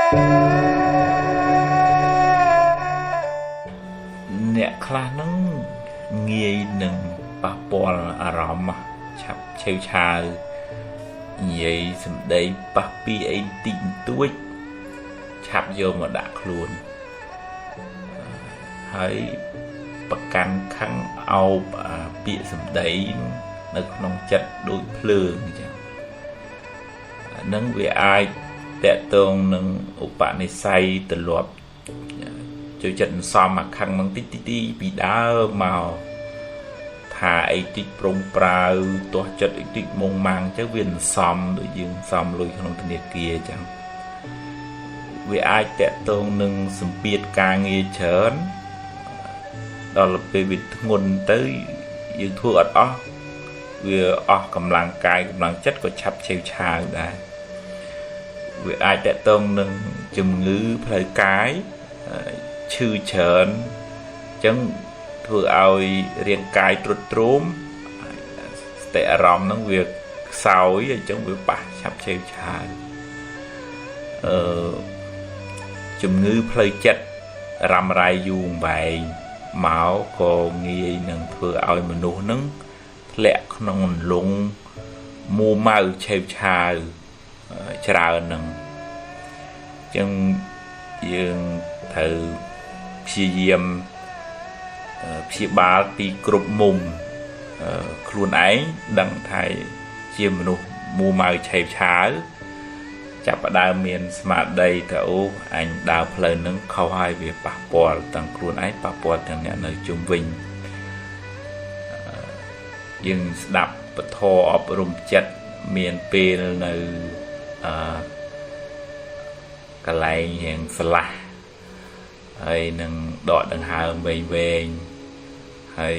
អ្នកខ្លះហ្នឹងងាយនឹងប៉ះពាល់អារម្មណ៍ឆាប់ឆេវឆាវនិយាយសម្ដីប៉ះពីអីតិចបន្តួចឆាប់យកមកដាក់ខ្លួនហើយប្រកាន់ខឹងអោបពាក្យសម្ដីនៅក្នុងចិត្តដូចភ្លើងអញ្ចឹងនឹងវាអាចតកតងនឹងឧបនិស្ស័យទម្លាប់ចូលចិត្តសំអាខឹងនឹងតិចតិចពីដើមមកថាអីតិចប្រុងប្រាវទាស់ចិត្តអីតិចមុងម៉ាំងទៅវាសំដូចយើងសំលុយក្នុងធនាគារអញ្ចឹងវាអាចតកតងនឹងសម្ពាធការងារច្រើនដល់ពេលវាធ្ងន់ទៅយើងធ្វើអត់អស់វាអស់កម្លាំងកាយកម្លាំងចិត្តក៏ឆាប់ឆេវឆាវដែរវាអាចតកតងនឹងជំងឺផ្លូវកាយឈឺច្រើនអញ្ចឹងធ្វើឲ្យរាងកាយទ្រុឌទ្រោមស្តិអារម្មណ៍ហ្នឹងវាខ្សោយអញ្ចឹងវាប៉ះឆាប់ឆេវឆាវអឺជំងឺផ្លូវចិត្តរ៉ាំរ៉ៃយូរអង្វែងមកក៏ងាយនឹងធ្វើឲ្យមនុស្សហ្នឹងធ្លាក់ក្នុងអន្លង់មួម៉ៅឆេវឆាវច្រើនហ្នឹងអញ្ចឹងយើងត្រូវព្យាយាមព្យាបាលពីគ្រប់មុំខ្លួនឯងដឹងថាជាមនុស្សមួម៉ៅឆេវឆាវចាប់ផ្ដើមមានស្មារតីថាអូអញដើរផ្លូវហ្នឹងខុសហើយវាប៉ះពាល់ទាំងខ្លួនឯងប៉ះពាល់ទាំងអ្នកនៅជុំវិញយើងស្ដាប់ពធអប់រំចិត្តមានពេលនៅកន្លែងរៀងស្លាស់ហើយនឹងដកដង្ហើមវែងវែងហើយ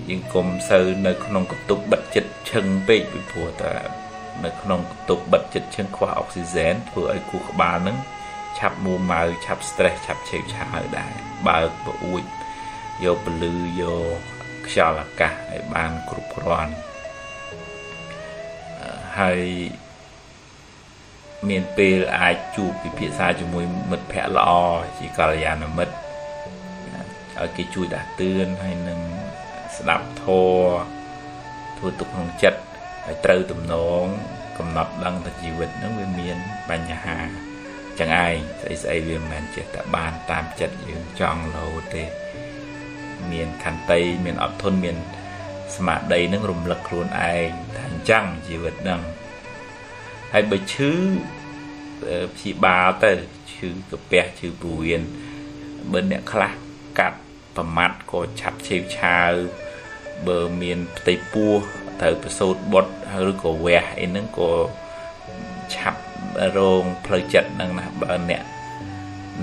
យើងកុំសូវនៅក្នុងកន្ទប់បិទចិត្តឈឹងពេកពីព្រោះតែនៅក្នុងកន្ទប់បិទចិត្តឈឹងខ្វះអុកស៊ីហ្សែនធ្វើឲ្យខួរក្បាលនឹងឆាប់មួម៉ៅឆាប់ stress ឆាប់ឆេវឆាវដែរបើកប្អួចយកពលឺយកខ្យល់អាកាសឲ្យបានគ្រប់គ្រាន់ហើយមានពេលអាចជួបពិភាក្សាជាមួយមិត្តភ័ក្តិល្អជាកល្យាណមិត្តឲ្យគេជួយដាស់តឿនហើយនឹងស្ដាប់ធម៌ធ្វើទុកក្នុងចិត្តឲ្យត្រូវទំនងកំណត់ដឹងថាជីវិតហ្នឹងវាមានបញ្ហាចឹងឯងស្អីស្អីវាមិនមែនចេះតែបានតាមចិត្តយើងចង់រហូតទេមានខន្តីមានអត់ធន់មានស្មារតីនឹងរំលឹកខ្លួនឯងថាអញ្ចឹងជីវិតហ្នឹងហើយបើឈឺព្យាបាលទៅឈឺកាពះឈឺពោះវៀនបើអ្នកខ្លះកាត់ប្រមាត់ក៏ឆាប់ឆេវឆាវបើមានផ្ទៃពោះត្រូវប្រសូតបុត្រឬក៏វះអីហ្នឹងក៏ឆាប់រងផ្លូវចិត្តហ្នឹងណាបើអ្នក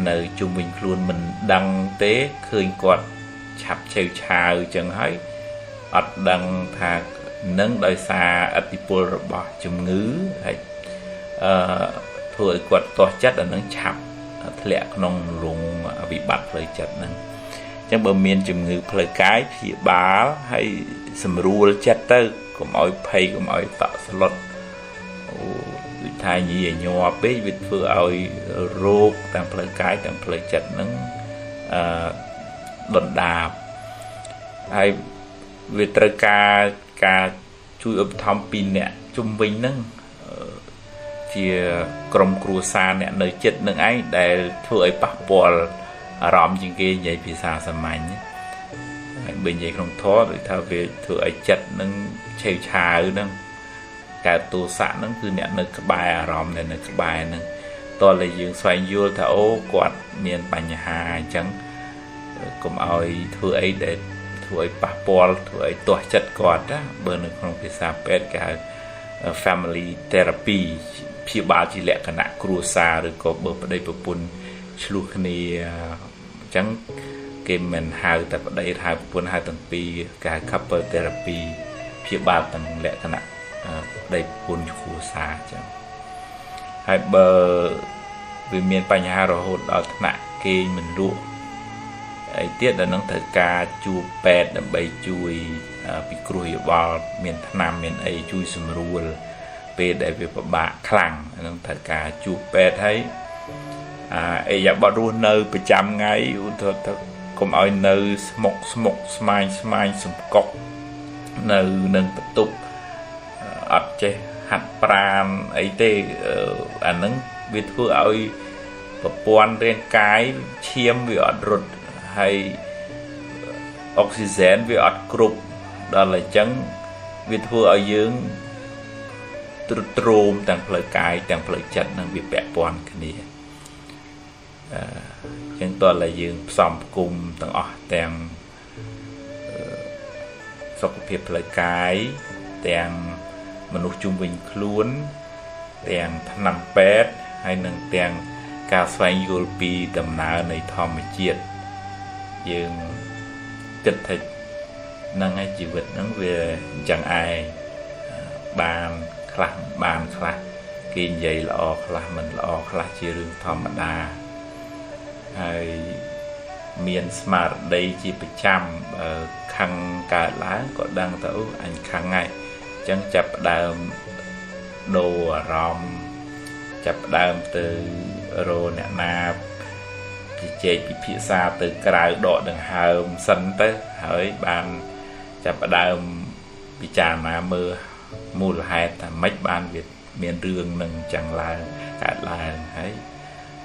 នៅជុំវិញខ្លួនមិនដឹងទេឃើញគាត់ឆាប់ឆេវឆាវចឹងហើយអត់ដឹងថានឹងដោយសារឥទ្ធិពលរបស់ជំងឺហើយធ្វើឲ្យគាត់ទាស់ចិត្តអានឹងឆាប់ធ្លាក់ក្នុងរងវិបត្តិផ្លូវចិត្តហ្នឹងអញ្ចឹងបើមានជំងឺផ្លូវកាយព្យាបាលហើយសម្រួលចិត្តទៅកុំឲ្យភ័យកុំឲ្យតក់ស្លុតអូដូចថាញីញ័រពេកវាធ្វើឲ្យរោគទាំងផ្លូវកាយទាំងផ្លូវចិត្តហ្នឹងដុនដាបហើយវាត្រូវការជួយឧបត្ថម្ភពីអ្នកជុំវិញហ្នឹងជាក្រុមគ្រួសារអ្នកនៅចិត្តនឹងឯងដែលធ្វើឲ្យប៉ះពាល់អារម្មណ៍ជាងគេនិយាយភាសាសាមញ្ញហើយបើនិយាយក្នុងធម៌ដូចថាវាធ្វើឲ្យចិត្តនឹងឆេវឆាវហ្នឹងកើតទោសៈហ្នឹងគឺអ្នកនៅក្បែរអារម្មណ៍ដែលនៅក្បែរហ្នឹងតោះតែយើងស្វែងយល់ថាអូគាត់មានបញ្ហាអញ្ចឹងកុំឲ្យធ្វើអីដែលធ្វើឲ្យប៉ះពាល់ធ្វើឲ្យទាស់ចិត្តគាត់ណាបើនៅក្នុងភាសាពេទ្យគេហៅ family therapy ព្យាបាលជាលក្ខណៈគ្រួសារឬក៏បើប្តីប្រពន្ធឆ្លោះគ្នាអញ្ចឹងគេមិនហៅតែប្តីហៅប្រពន្ធហៅទាំងពីរគេហៅ couple therapy ព្យាបាលទាំងលក្ខណៈប្តីប្រពន្ធគ្រួសារអញ្ចឹងហើយបើវាមានបញ្ហារហូតដល់ថ្នាក់គេងមិនលក់អីទៀតដល់នឹងត្រូវការជួបពេទ្យដើម្បីជួយពិគ្រោះយោបល់មានថ្នាំមានអីជួយសម្រួលពេលដែលវាពិបាកខ្លាំងនឹងត្រូវការជួបពេទ្យហើយ អាអេយ៉ាបត់រស់នៅប្រចាំថ្ងៃឧទាហរណ៍ថាកុំឲ្យនៅស្មុកស្មុកស្មាញស្មាញសំកុកនៅនឹងបន្ទប់អត់ចេះហាត់ប្រាណអីទេអាហ្នឹងវាធ្វើឲ្យប្រព័ន្ធរាងកាយឈាមវាអត់រត់ហើយអុកស៊ីហ្សែនវាអត់គ្រប់ដល់អញ្ចឹងវាធ្វើឲ្យយើងទ្រុឌទ្រោមទាំងផ្លូវកាយទាំងផ្លូវចិត្តនឹងវាពាក់ព័ន្ធគ្នាអញ្ចឹងតើតែយើងផ្សំផ្គុំទាំងអស់ទាំងសុខភាពផ្លូវកាយទាំងមនុស្សជុំវិញខ្លួនទាំងថ្នាំពេទ្យហើយនឹងទាំងការស្វែងយល់ពីដំណើរនៃធម្មជាតិយើងគិតថាហ្នឹងឯងជីវិតហ្នឹងវាអញ្ចឹងឯងបានខ្លះបានខ្លះគេនិយាយល្អខ្លះមិនល្អខ្លះជារឿងធម្មតាហើយមានស្មារតីជាប្រចាំខឹងកើតឡើងក៏ដឹងទៅអូអញខឹងហើយអញ្ចឹងចាប់ផ្ដើមដូរអារម្មណ៍ចាប់ផ្ដើមទៅរកអ្នកណាជជែកពិភាក្សាទៅក្រៅដកដង្ហើមសិនទៅហើយបានចាប់ផ្ដើមពិចារណាមើលមូលហេតុថាម៉េចបានវាមានរឿងនឹងចឹងឡើងកើតឡើងហើយ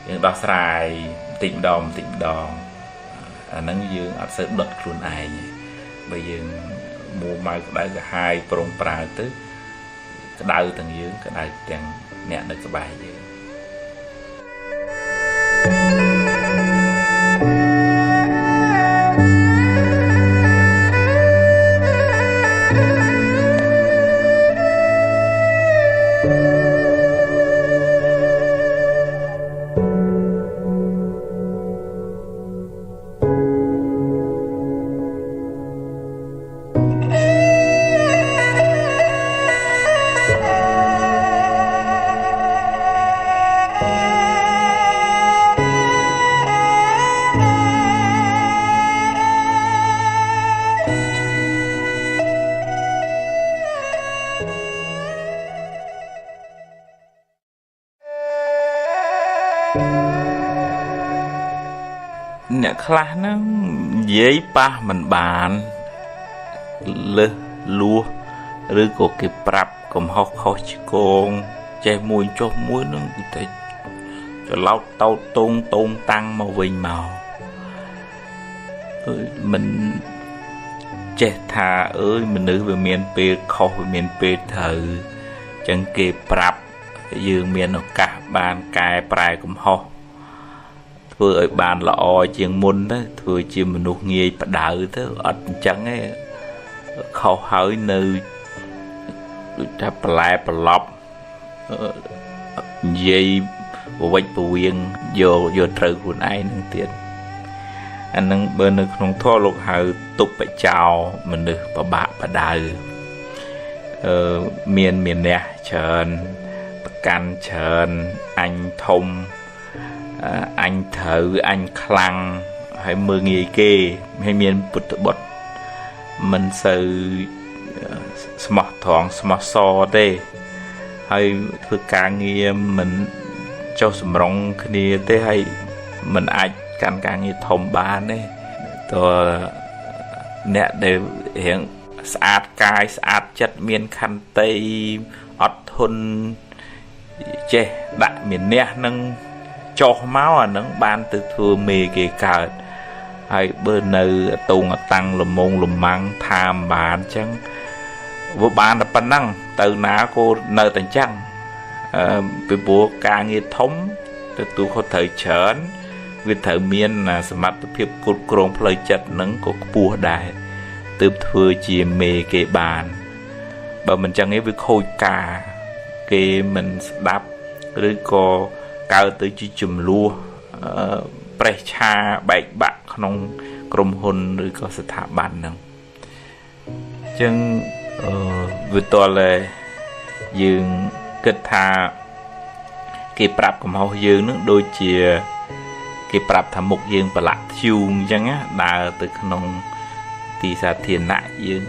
យើងដោះស្រាយបន្តិចម្ដងបន្តិចម្ដងអាហ្នឹងយើងអត់សូវដុតខ្លួនឯងបើយើងមួម៉ៅក្តៅក្រហាយប្រុងប្រើទៅក្តៅទាំងយើងក្តៅទាំងអ្នកនៅក្បែរយើងអ្នកខ្លះហ្នឹងនិយាយប៉ះមិនបានលើសលួសឬក៏គេប្រាប់កំហុសខុសឆ្គងចេះមួយចុះមួយហ្នឹងគឺតែច្រឡោតតោតតងតងតាំងមកវិញមកអើយមិនចេះថាអើយមនុស្សវាមានពេលខុសវាមានពេលត្រូវអញ្ចឹងគេប្រាប់យើងមានឱកាសបានកែប្រែកំហុសធ្វើឲ្យបានល្អជាងមុនទៅធ្វើជាមនុស្សងាយបដៅទៅអត់អញ្ចឹងទេខុសហើយនៅដូចថាប្រឡែប្រឡប់និយាយប្រវិចប្រវៀងយកត្រូវខ្លួនឯងនឹងទៀតអានឹងបើនៅក្នុងធម៌លោកហៅទុបចោមនុស្សប្របាក់បដៅមានមានះច្រើនប្រកាន់ច្រើនអញធំអញត្រូវអញខ្លាំងហើយមើលងាយគេហើយមានពុទ្ធបុត្រមិនសូវស្មោះត្រង់ស្មោះសរទេហើយធ្វើការងារមិនចុះសម្រុងគ្នាទេហើយមិនអាចកាន់ការងារធំបានទេតើអ្នកដែលរៀងស្អាតកាយស្អាតចិត្តមានខន្តីអត់ធន់ចេះដាក់មានះនឹងចុះមកអានឹងបានទៅធ្វើមេគេកើតហើយបើនៅតងតាំងលមងលម៉ាំងថាមបានអញ្ចឹងវាបានតែប៉ុណ្ណឹងទៅណាក៏នៅតែអញ្ចឹងពីព្រោះការងារធំទទួលខុសត្រូវច្រើនវាត្រូវមានសមត្ថភាពគ្រប់គ្រងផ្លូវចិត្តនឹងក៏ខ្ពស់ដែរទើបធ្វើជាមេគេបានបើមិនអញ្ចឹងទេវាខូចការគេមិនស្ដាប់ឬក៏កើតទៅជាចំនួនប្រេះឆាបែកបាក់ក្នុងក្រុមហ៊ុនឬក៏ស្ថាប័នហ្នឹងអញ្ចឹងវាតលយើងគិតថាគេប្រាប់កំហុសយើងនឹងដូចជាគេប្រាប់ថាមុខយើងប្រឡាក់ធ្យូងអញ្ចឹងណាដើរទៅក្នុងទីសាធារណៈយើង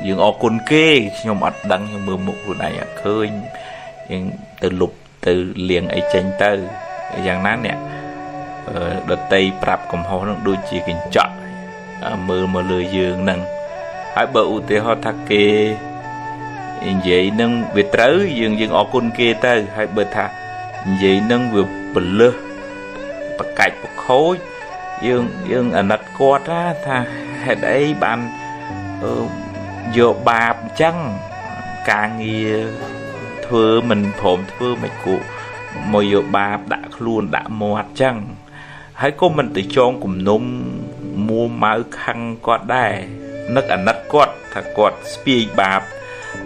យើងអរគុណគេខ្ញុំអត់ដឹងខ្ញុំមើលមុខខ្លួនឯងអត់ឃើញយើងទៅលុបទៅលាងអីចេញទៅយ៉ាងណាអ្នក ដតីប្រាប់កំហុសនឹងដូចជាកញ្ចក់មើលមកលើយើងនឹងហើយបើឧទាហរណ៍ថាគេនិយាយនឹងវាត្រូវយើងអរគុណគេទៅហើយបើថានិយាយនឹងវាពលឹះបកាច់បខូចយើងអាណិតគាត់ថាហេតុអីបានយកបាបអញ្ចឹងការងារធ្វើមិនព្រមធ្វើមិនគួរមកយកបាបដាក់ខ្លួនដាក់មាត់អញ្ចឹងហើយក៏មិនទៅចងគំនុំមួម៉ៅខឹងគាត់ដែរនឹកអាណិតគាត់ថាគាត់ស្ពាយបាប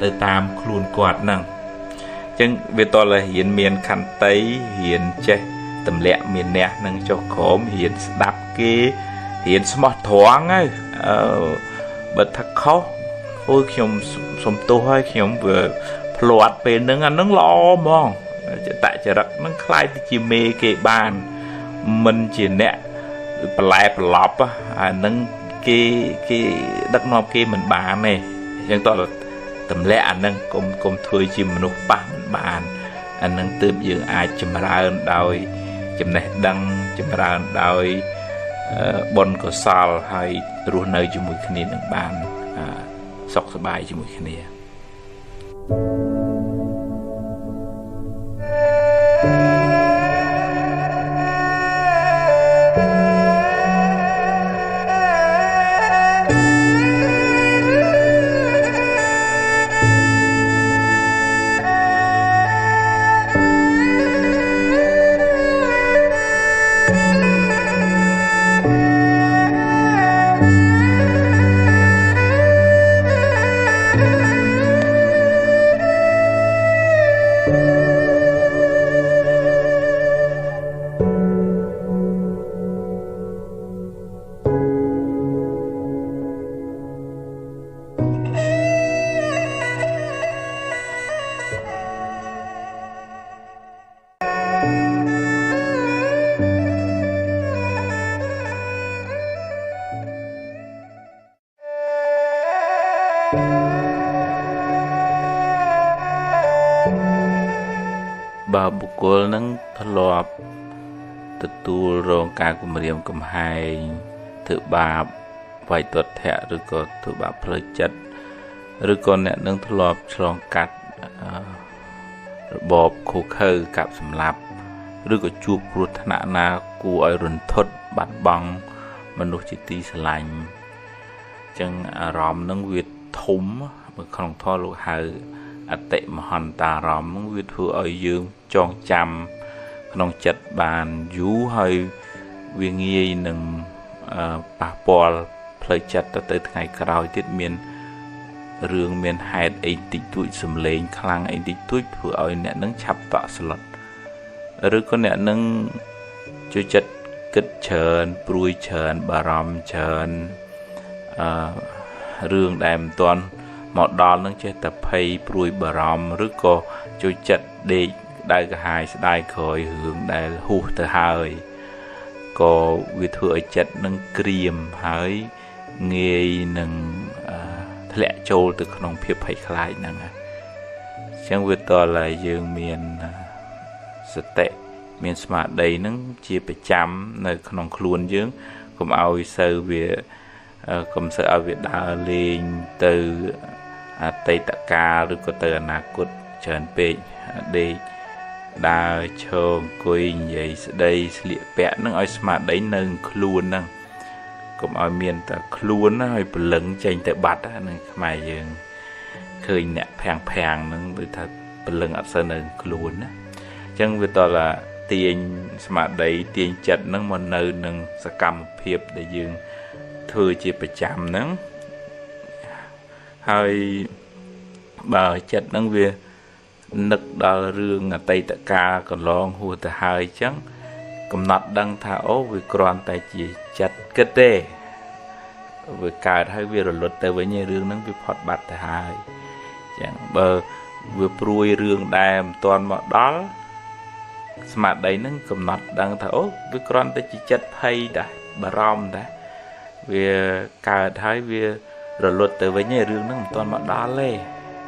ទៅតាមខ្លួនគាត់ហ្នឹងអញ្ចឹងវាតលរៀនមានខន្តីរៀនចេះទម្លាក់មានអ្នកនឹងចុះក្រោមរៀនស្ដាប់គេរៀនស្មោះត្រង់ហើយបើថាខុសអូយខ្ញុំសុំទោសហើយខ្ញុំវាភ្លាត់ពេលហ្នឹងអាហ្នឹងល្អហ្មងចតចរិតហ្នឹងคล้ายទៅជាមេគេបានមិនជាអ្នកប្រឡែប្រឡប់អាហ្នឹងគេដឹកនាំគេមិនបានទេអញ្ចឹងតើទម្លាក់អាហ្នឹងកុំធ្វើជាមនុស្សប៉ះមិនបានអាហ្នឹងទើបយើងអាចចម្រើនដោយចំណេះដឹងចម្រើនដោយបុណ្យកុសលហើយរស់នៅជាមួយគ្នានឹងបានសុខសប្បាយជាមួយគ្នាបើបុគ្គលនឹងធ្លាប់ទទួលរងការគំរាមកំហែងធ្វើបាបវាយទាត់ធាក់ឬក៏ធ្វើបាបផ្លូវចិត្តឬក៏អ្នកនឹងធ្លាប់ឆ្លងកាត់របបឃោឃៅកាប់សម្លាប់ឬក៏ជួបគ្រោះថ្នាក់ណាគួរឲ្យរន្ធត់បាត់បង់មនុស្សជាទីស្រឡាញ់អញ្ចឹងអារម្មណ៍នឹងវាធំក្នុងធម៌លោកហៅអតិមហន្តារម្មណ៍វាធ្វើឲ្យយើងចងចាំក្នុងចិត្តបានយូរហើយវាងាយនឹងប៉ះពាល់ផ្លូវចិត្តទៅថ្ងៃក្រោយទៀតមានរឿងមានហេតុអីតិចតួចសំឡេងខ្លាំងអីតិចតួចធ្វើឲ្យអ្នកនឹងឆាប់តក់ស្លុតឬក៏អ្នកនឹងជួយចិត្តគិតច្រើនព្រួយច្រើនបារម្ភច្រើនរឿងដែលមិនទាន់មកដល់នឹងចេះតែភ័យព្រួយបារម្ភឬក៏ជួយចិត្តដេកក្តៅក្រហាយស្ដាយក្រោយរឿងដែលហួសទៅហើយក៏វាធ្វើឲ្យចិត្តនឹងក្រៀមហើយងាយនឹងធ្លាក់ចូលទៅក្នុងភាពភ័យខ្លាចហ្នឹងអញ្ចឹងវាតតែយើងមានសតិមានស្មារតីហ្នឹងជាប្រចាំនៅក្នុងខ្លួនយើងកុំឲ្យសូវវាកុំសូវឲ្យវាដើរលេងទៅអតីតកាលឬក៏ទៅអនាគតច្រើនពេកដេកដើរឈរអង្គុយនិយាយស្ដីស្លៀកពាក់នឹងឲ្យស្មារតីនៅខ្លួនហ្នឹងកុំឲ្យមានតែខ្លួនណាឲ្យព្រលឹងចេញទៅបាត់ហ្នឹងខ្មែរយើងឃើញអ្នកភាំងហ្នឹងដូចថាព្រលឹងអត់សូវនៅខ្លួនណាអញ្ចឹងវាតតែទាញស្មារតីទាញចិត្តហ្នឹងមកនៅនឹងសកម្មភាពដែលយើងធ្វើជាប្រចាំហ្នឹងហើយបើចិត្តហ្នឹងវានឹកដល់រឿងអតីតកាលកន្លងហួសទៅហើយអញ្ចឹងកំណត់ដឹងថាអូវាគ្រាន់តែជាចិត្តគិតទេវាកើតហើយវារលត់ទៅវិញឯរឿងហ្នឹងវាផុតបាត់ទៅហើយអញ្ចឹងបើវាព្រួយរឿងដែលមិនទាន់មកដល់ស្មារតីហ្នឹងកំណត់ដឹងថាអូវាគ្រាន់តែជាចិត្តភ័យដែរបារម្ភដែរវាកើតហើយវារលត់ទៅវិញឯរឿងហ្នឹងមិនទាន់មកដល់ទេ